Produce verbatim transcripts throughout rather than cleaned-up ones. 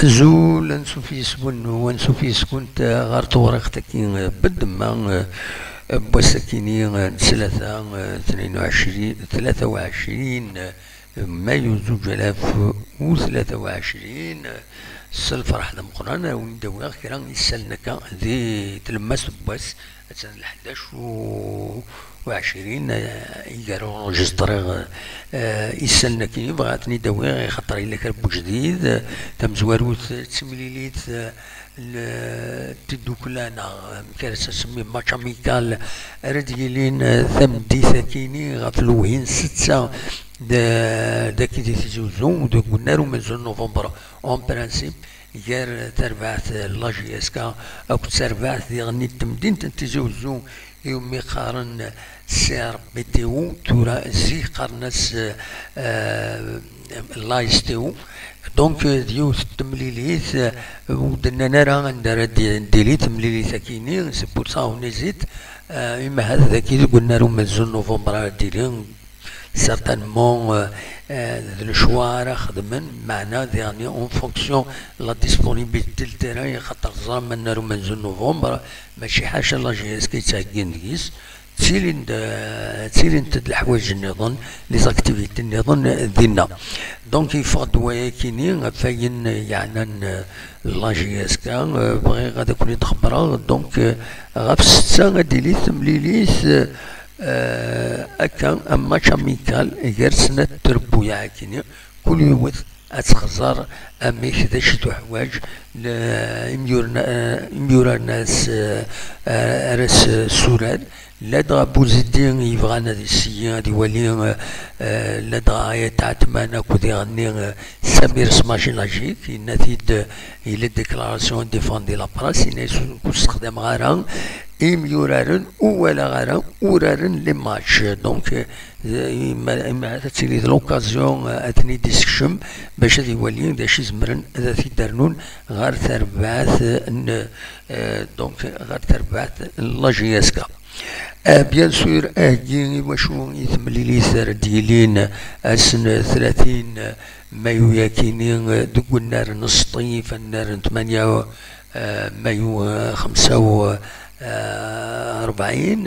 Azul, ansuf yes-wen, ansuf yes-went ɣer tewriqt-agi n ddemma n wass-akini n ttlata, tnayen u ɛecrin, tlata u ɛecrin mayu zuǧ alaf u tlata u ɛecrin. S lferḥ d ameqqran, ad wen-d-awiɣ kra n yisallen akka di tlemmast n wass, attan d leḥdac u ɛecrin, eh, i gar uṛujistriɣ, eh, isallen-agi, bɣiɣ ad ten-id-awiɣ, ixaṭer yella kra n wejdid, eh, tamezwarut, eh, d timlilit, eh, n tiddukla neɣ, eh, amek ara s-nsemmi, match amical, ara d-yilin, eh, tameddit-akini ɣef lewhi n setta d-, dagi di Tizi Uzzu, deg unnar umenzu n november, en principe, gar terbaɛt n la J S K akked terbaɛt diɣen n temdint n Tizi Uzzu, iwumi qqaren C R B T U, tura zik qqaren-as, eh, la S T U. Donc, eh, d yiwet n temlilit, eh, ur d-nnan ara anda ara d-, d-tili temlilit-akini, c'est pour ça on hésite. Eh, imi ahat dagi deg unnar umenzu n november ara d-tili, certainement, eh, eh, d lecwa ara xedmen, meɛna diɣen en fonction la disponibilité n le terrain, axaṭer ẓran ma nnar umenzu n november, mačči ḥaca la J S K i yettheggan deg-s, ttilin-d, eh, ttilint-d leḥwayeǧ nniḍen, les activités nniḍen, eh, dinna. Donc, yeffeɣ-d wayakini ɣef wayen yeɛnan, eh, la J S K, eh, bɣiɣ ad akent-id-xebbreɣ. Donc, eh, ɣef setta ad d-tili temlilit, eh, eh, akka, un match amical gar snat trebbuyaɛ-akini, kul yiwet ad texẓer amek d acu tuḥwaǧ, le-, imyuren-, eh, imyuraren ara s-, eh, ara s-, surar, ladɣa Buziddi yebɣan ad iseyyi, ad iwali, eh, eh, ladɣa Ayat Ɛetman akked iɣenni, eh, Samir Smajilajik, yenna-t-id, eh, yella déclaration défendu la presse, yenna-yas ur sexdameɣ ara imyuraren, ur walaɣ ara uraren les matchs. Donc, eh, ima, ima ad tili d l'occasion, eh, ad ten-id-isekcem bac ad iwali d acu izemren ad t-id-rnun ɣer terbaɛt n, eh, donc, ɣer terbaɛt n la J S K. Eh, bien sûr, aheggi i wacu i temlilit ara d-yilin ass n tlatin mayu-yakini, eh, deg unnar n Sṭif, annar n tmanya, eh, mayu, eh, xemsa u rebɛin,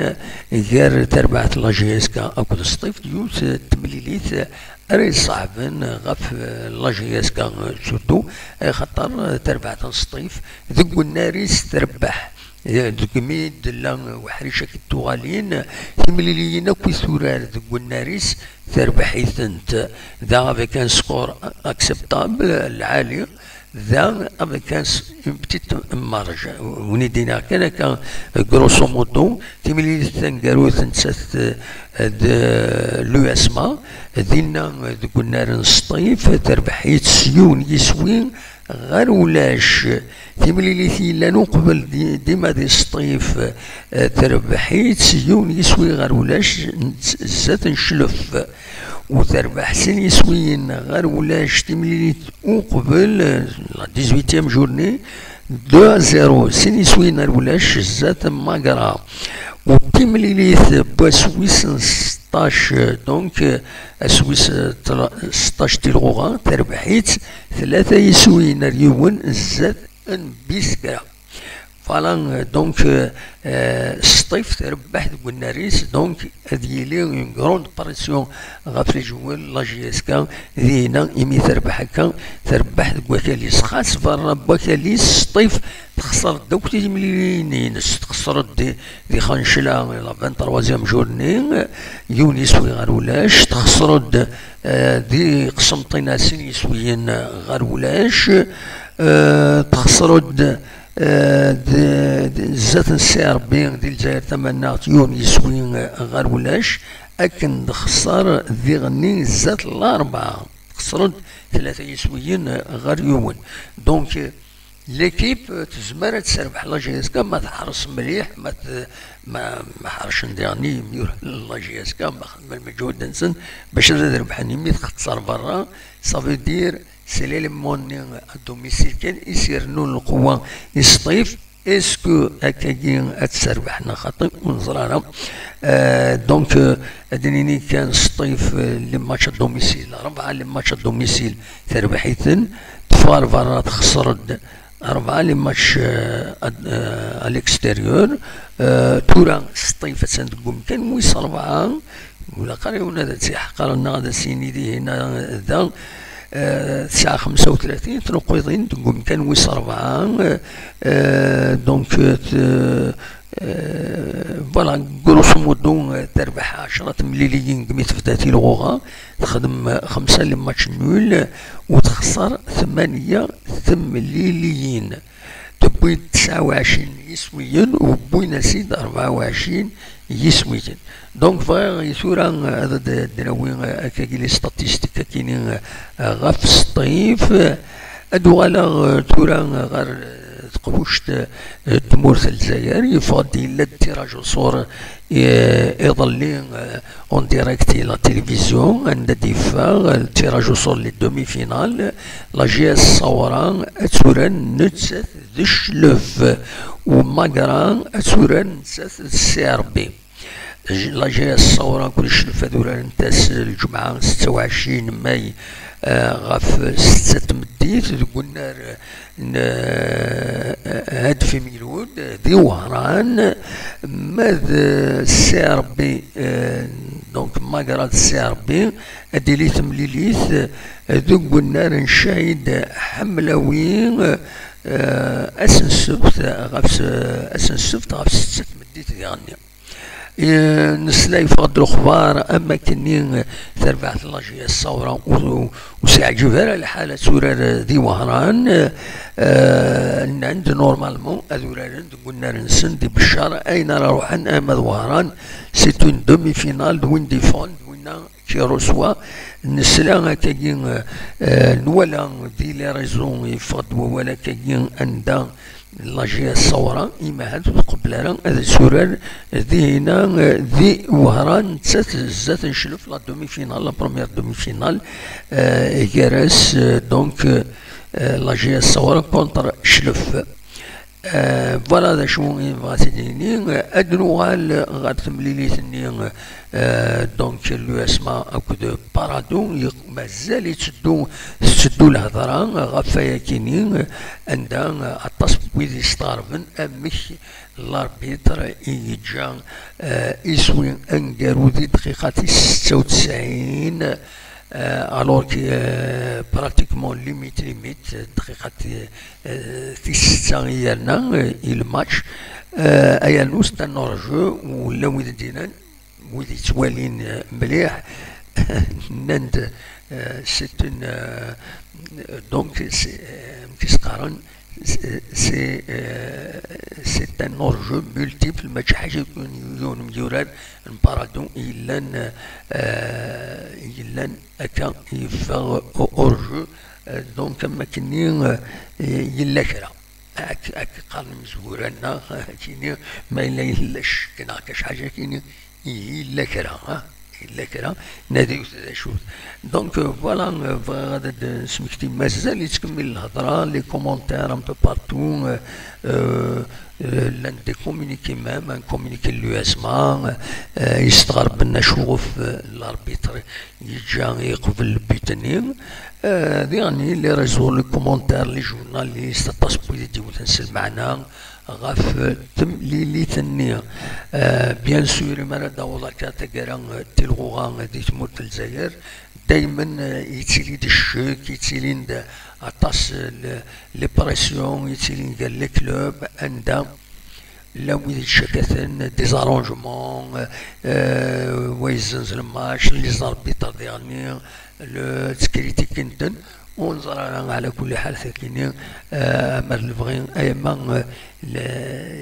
gar terbaɛt n la J S K akked Sṭif, d yiwet n temlilit ara iṣeɛben ɣef, eh, la J S K, eh, surtout, eh, axaṭer, eh, terbaɛt n Sṭif deg unnar-is trebbeḥ. Eh, deg mi d-tella, eh, uḥric akked tuɣalin, timliliyin akk i turar deg unnar-is terbeḥ-itent. Da avec un score acceptable, lɛali, da avec un s-, une petite marge. Win i d-iniɣ kan akka, grosso modo, timlilit taneggarut nettat, eh, d l'U S M A, dinna, eh, deg unnar n Sṭif, terbeḥ-itt s yiwen yiswi ɣer ulac. Timlilit yellan uqbel di-, dima di Sṭif, eh, terbeḥ-itt s yiwen yiswi ɣer ulac n-, zdat n Cclef. U terbeḥ sin yiswiyen ɣer ulac timlilit uqbel, eh, la dix-huitième journée, deux à zéro, sin yiswiyen ɣer ulac zdat Magra. U timlilit n wass wis n seṭṭac, donc, eh, ass wis, eh, tla-, seṭṭac di lɣuɣa, terbeḥ-itt tlata yiswiyen ar yiwen zdat n Biskra. Voilà, euh, donc, euh, euh, Sṭif terbeḥ deg unnar-is, donc ad yili une grande pression ɣef les joueurs n la J S K, dinna imi terbeḥ akka, terbeḥ deg wakal-is. Xas berra n wakal-is, Sṭif texṣer-d akk timliliyin-ines, texṣer-d di, di Xancla, la vingt-troisième journée, yiwen yiswi ɣer ulac, texṣer-d, euh, di Qsenṭina sin yiswiyen ɣer ulac, euh, texṣer-d Eh, d-, d-, zdat n C R B di Lezzayer Tamaneɣt, yiwen yiswi, eh, ɣer ulac, akken d-xṣer diɣenni zdat Larebɛa, xesren-d tlata yiswiyen, eh, ɣer yiwen. Donc, eh, l'équipe, eh, tezmer ad terbeḥ la J S K ma teḥres mliḥ, ma t-, ma, ma ḥercen diɣenni imyura la J S K, ma xedmen lmeǧhud-nsen bac ad rebḥen, imi txeṣṣer berra, ça veut dire c'est l'élément-nni à domicile kan i s-irennun lqewwa i Sṭif. Est-ce que akkagi ad terbeḥ neɣ xaṭi? Ur neẓri ara. Euh, donc, euh, ad d-nini kan Sṭif, euh, les matchs à domicile, rebɛa les matchs à domicile terbeḥ-iten, teffeɣ ar berra texṣer-d rebɛa les matchs, euh, à, euh, à l'extérieur. Euh, tura Sṭif attan deg umkan wis rebɛa, ur ilaq ara yiwen ad tt-iḥqer neɣ ad as-yini dihin, euh, da, euh, tesɛa xemsa u tlatin tnuqqiḍin deg umkan wis rebɛa. Euh, donc, euh, t-, euh, voilà, grosso modo, euh, terbeḥ ɛecra temliliyin deg mi tebda tilɣuɣa, texdem, euh, xemsa les matchs nuls, u texṣer tmanya temliliyin. Tewwi-d tesɛa u ɛecrin yiswiyen, u wwin-as-id rebɛa u ɛecrin yiswiyen. Donc, bɣiɣ i tura, euh, ad d-, d-nawi, euh, akkagi les statistiques akkini, euh, ɣef Sṭif. Ad uɣaleɣ, euh, tura, euh, ɣer, euh, teqbuct, euh, n tmurt n Lezzayer. Yeffeɣ-d, yella-d tiraj uṣur, euh, iḍelli, euh, en direct i la télévision, anda d-yeffeɣ, euh, tiraj uṣur les demi-finales. La G S Sawra ad turar nettat d Cclef, u Magra ad turar nettat d C R B. La G S Sawra akked Cclef ad urarent ass n lǧemɛa setta u ɛecrin mai, eh, ɣef setta n tmeddit deg unnar n, eh, Hadfi Milud di Wehran, ma d C R B, eh, donc Magra d C R B, ad d-tili temlilit, eh, deg unnar n Cahid Ḥemlawi, eh, ass n ssebt ɣef s-, ass n ssebt ɣef setta n tmeddit diɣenni. Eh, nesla yeffeɣ-d lexbar am wakken-nni terbeḥt la G S Sawra, ur, ur s-iɛǧib ara lḥal ad turar di Wehran. Eh, nnan-d normalement ad uraren deg unnar-nsen di Beccar, ayen ara ruḥen ama d Wehran, c'est une demi-finale, d win d-yeffɣen d winna qui reçoit. Nesla akkagi, eh, nwala di les réseaux yeffeɣ-d wawal akkagi anda la G S Sawra, imahat ur tqebbel ara ad turar dihina, eh, di Wehran, nettat zdat n Cclef, la demi-finale, la première demi-finale, eh, gar-as, eh, donc, eh, la G S Sawra contre Cclef. Eh, voilà d acu i bɣiɣ ad t-id-nini. Eh, ad nuɣal ɣer temlilit-nni, eh, donc l'U S M A akked Paradou, mazal yetteddu, tetteddu lhedra ɣef wayakini, anda aṭas n wid yesteɣraben amek l'arbitre i yeǧǧa, eh, iswi aneggaru di dqiqa tis setta u tesɛin, eh, alors que, eh, pratiquement limite, limite, dqiqa ti-, eh, tis setta i yerna, eh, i lmatch, eh, ay rnu c'est un hors-jeu, u llan wid d-yennan, wid yettwalin, eh, mliḥ, nnan-d, eh, c'est une, eh, donc, c'est, eh, amek i s-qqaren, c'est, c'est, eh, c'est un hors-jeu multiple, mačči ḥaca yiwen, yiwen n yemyurar n Paradou yellan, eh, yellan akka yeffeɣ hors-jeu, eh, donc am wakken-nni, eh, yella kra. Ak-, ak-, qqaren imezwura-nneɣ, akini, ma yella yella ccek neɣ kac ḥaǧa, akini, ihi yella kra, ha? Yella kra, nadiwt d acu. Donc, euh, voilà, euh, bɣiɣ ad d-smekti mazal yettkemmil lhedra, les commentaires un peu partout, euh, euh, euh, llan des communiqués même, un communiqué de l'U S M A, euh, yesteɣrben acu ɣef, euh, l'arbitre yeǧǧa yeqbel le but-nni. Euh, diɣenni, les réseaux, les commentaires, les journalistes, aṭas n wid i d-yewten s lmeɛna ɣef temlilit-nni. Euh, bien sûr, mi ara d-taweḍ akka taggara, euh, tilɣuɣa, euh, di tmurt n Lezzayer, daymen, euh, yettili-d ccek, yettilin-d aṭas, euh, le-, les pressions, yettilin gar les clubs, anda llan wid yettcakaten, des arrangements, euh, wa yezzenz lmatch, les arbitres diɣenni, le, ttkritikent-ten, ur neẓri ara, ɛla kulli ḥal, takini, euh, amer lebɣi, ayama, euh, le,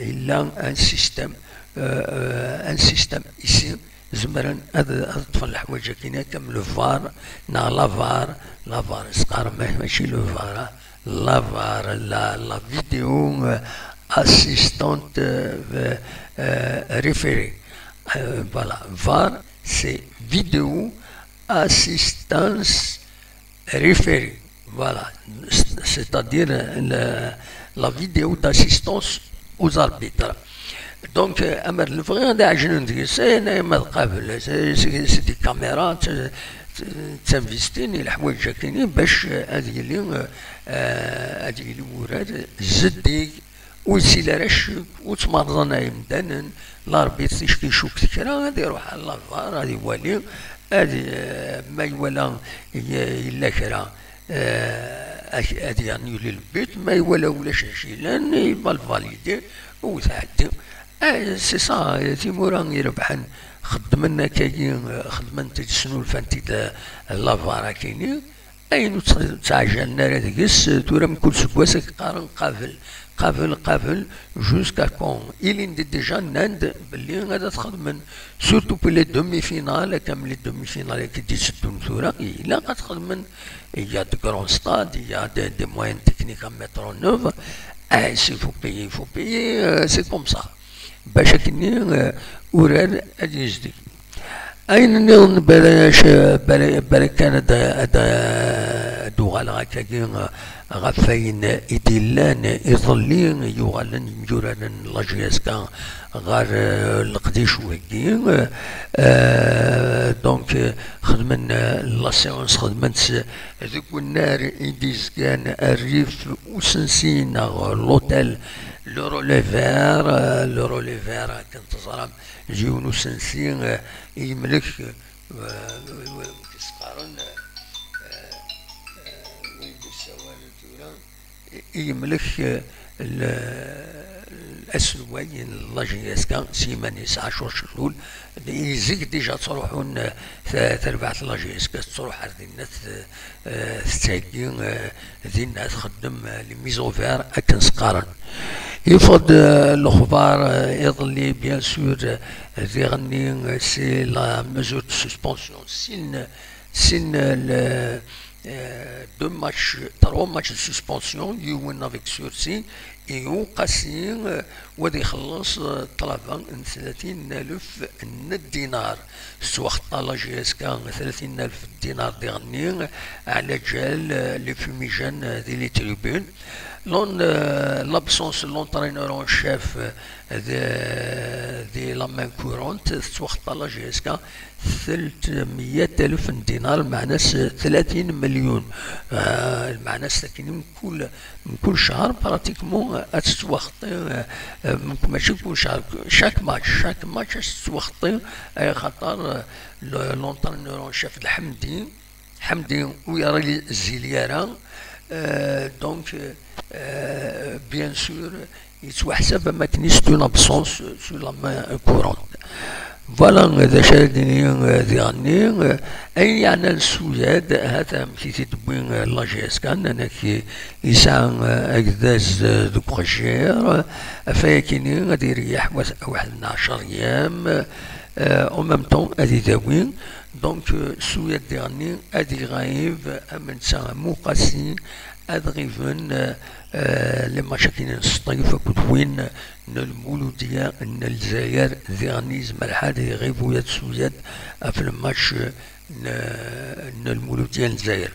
yella un système, euh, euh, un système ici, zemren ad, ad ṭṭfen leḥwayeǧ-akini akka am le var, neɣ la var, la var, s-qqaren, ma-, mačči le var, ah, la var, la, la vidéo, euh, assistante, euh, euh, référée. Euh, voilà, var, c'est vidéo assistance référée. Voilà, c'est-à-dire, euh, le, la vidéo d'assistance aux arbitres. Donc, euh, amer lebɣi ad ɛejlen deg-s, eh, ma d qabel, c'est, c'est, c'est des caméras, t-, t-, ttinvestin i leḥwayeǧ akini bac, eh, ad yili, eh, eh, ad yili wurar zeddig, ur yessil ara ccek, ur ttmerḍen ara yemdanen, l'arbitre ticki icukket kra, ad iruḥ ɣer la var, ad iwali, ad, eh, ma iwala y-, yella kra, eh, ad, ad yernu le but, ma iwala ulac d acu yellan, il va le valider, u tɛeddi. Eh, c'est ça, eh, timura irebḥen xeddmen akkagi, eh, xeddment-id, snulfant-id, eh, la var akini. Ayen ur tt-, ttɛejjalen ara deg-s, eh, tura mkul seg wass ad k-qqaren qabel, qabel, qabel, jusqu'à quand? Ilindi déjà nnan-d belli ad t-xedmen. Surtout pour les demi-finales, akka am les demi-finales i d-itteddun tura, ilaq ad t-xedmen. Il y a de grands stades, il y a des, des moyens techniques à mettre en œuvre. Eh, s'il faut payer, il faut payer, euh, c'est comme ça. Bac akkenni, euh, urar ad yezdig. Ayen nniḍen, barac, bara, bara kan ad, ad, ad uɣaleɣ akkagi, euh, ɣef wayen i d-illan iḍelli, yuɣalen yemyuraren n la J S K ɣer, euh, leqdic uheggi. Euh, donc, euh, xedmen, euh, la séance, xedmen-tt deg unnar i d-izgan rrif usensi neɣ l'hôtel Le Relais Vert, euh, Le Relais Vert, akken teẓram, d yiwen usensi, euh, i yemlek, euh, s-qqaren, euh, euh, win d-yessawalen tura, i yemlek, eh, l-, aselway n la J S K s yiman-is, Ɛacur Cellul. Zik déjà ttruḥun, eh, ta-, tarbaɛt n la J S K tettruḥ ar dinna, t-, eh, tettheggi, eh, dinna txeddem, eh, les mises au vert akken s-qqaren. Yeffeɣ-d, eh, lexbar, eh, iḍelli, bien sûr, eh, diɣenni, eh, c'est la mesure de suspension. Sin, sin, eh, le, euh, deux matchs, trois matchs de suspension, yiwen avec sursis, i Uqasi, euh, u ad ixelleṣ, euh, ṭṭlaba n tlatin n alef n ddinar. Tettwaxeṭṭa la J S K tlatin n alef ddinar diɣenni, ɛla ǧal, euh, les fumigènes, euh, di les tribunes. L'on-, euh, l'absence de l'entraîneur en chef, euh, de, de la main courante, tettwaxeṭṭa la J S K telt meyya alef n dinar, lmeɛna-s tlatin melyun. Ah, lmeɛna-s akken mkul, mkul ccher, pratiquement, ad tettwaxeṭṭi, eh, eh, mk-, mačči mkul ccher, chaque match, chaque match ad tettwaxeṭṭi, eh, xaṭer, eh, le, l'entraîneur en chef d Ḥemdi, Ḥemdi ur yeɣli zili ara, eh, donc, eh, bien sûr, yettwaḥsab am akken c'est une absence sur la main courante. Voilà, d acu ara d-nini, eh, diɣenni, eh, ayen yeɛnan Suyad, hata amek i t-id-tewwi, eh, la J S K, nnan-ak yesɛa, eh, agdaz, eh, deg uqejjir, eh, ɣef wayakini ad ireyyeḥ wa-, waḥed n ɛecṛ yam, eh, en même temps ad idawi. Donc, eh, Suyad diɣenni ad iɣib am netta am Uqasi, ad ɣiben, eh, eh, les matchs-agi n Sṭif akked win n Lmuludya n Lezzayer, diɣen yezmer lḥal ad iɣib ula d Suyad ɣef le match n, n Lmuludya n Lezzayer.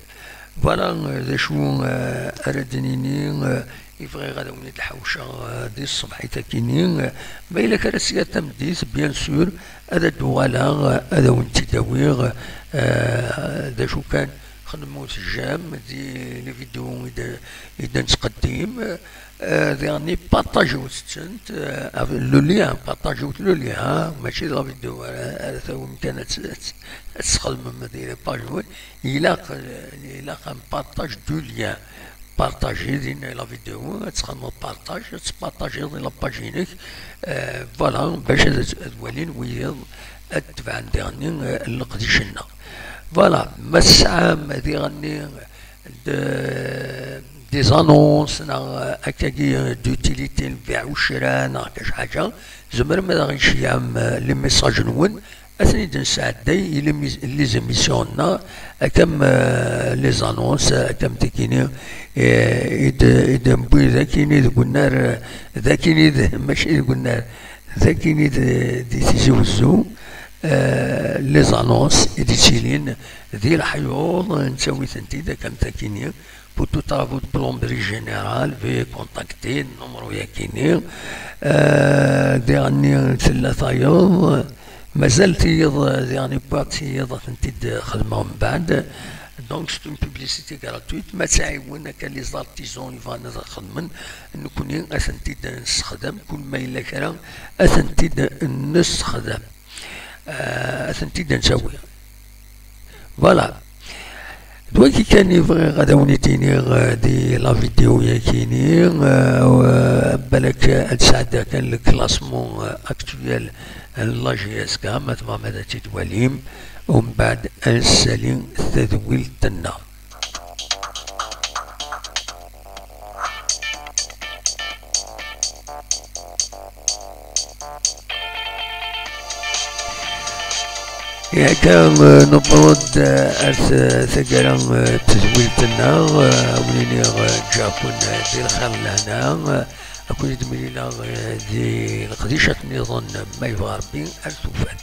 Voilà, eh, d acu, eh, ara d-nini, eh, i bɣiɣ ad awen-id-ḥawceɣ, eh, di tṣebḥit-agi-ni. Eh, ma yella kra sya tameddit, bien sûr, ad d-uɣaleɣ, eh, ad awen-tt-id-awiɣ, eh, d acu kan, xedmu tejjam di les vidéos i d-, i d-nettqeddim. Eh, diɣen partagiwt-tent, eh, le lien, partagiwt le lien, hein, mačči d la vidéo ara, ara tawim kan ad tt-, ad tt-, ad tesxedmem di les pages, oui. Ilaq, eh, ilaq un partage du lien. Partager din la vidéo, ad txedmeḍ partage, ad tpartagiḍ la page-inek, eh, voilà, bac ad, ad walin wiyiḍ ad tebɛen diɣenni, eh, leqdic-nneɣ. Voilà, ma tesɛam diɣenni de, des annonces, neɣ, eh, akkagi, eh, d'utilité, lbiɛ u ccra, neɣ kac ḥaǧa, tzemrem ad aɣ-tceyyɛem, eh, les messages-nwen, ad ten-id-nesɛedday i les mis-, les émissions-nneɣ, akka am, eh, les annonces, akka am tikini, eh, i d-, i d-newwi d akini deg unnar, eh, d akini d-, mačči deg unnar, d akini d-, di Tizi Wezzu, eh, les annonces i d-ittilin di leḥyuḍ, nettawi-tent-id akka am takini, pour tout travaux de plomberie générale, veuillez contacter le numéro yakini. Euh, diɣenni tella tayeḍ, mazal tiyeḍ, diɣenni wwiɣ tiyeḍ ad tent-id-xedmeɣ mbeɛd. Donc c'est une publicité gratuite, ma ttɛiwen akka les artisans yebɣan ad xedmen, nekkni ad tent-id-nessexdam, kul ma yella kra ad tent-id-nessexdam. Euh, ad tent-id-ntawi. Voilà. D wagi kan i bɣiɣ ad awen-d-iniɣ, euh, di la vidéo yakini, euh, balak ad sɛeddaɣ kan le classement, euh, actuel n la J S K, ma tebɣam ad tt-id-twalim, umbeɛd ad nessali tadwilt-nneɣ. Akka, eh, newweḍ-d, eh, ar t-, taggara, eh, n tedwilt-nneɣ, eh, a wen-iniɣ, eh, ǧǧiɣ-ken, eh, di lxir n lehna, eh, a ken-id-mlileɣ, eh, di leqdicat nniḍen, ma yebɣa Rebbi, ar tufat.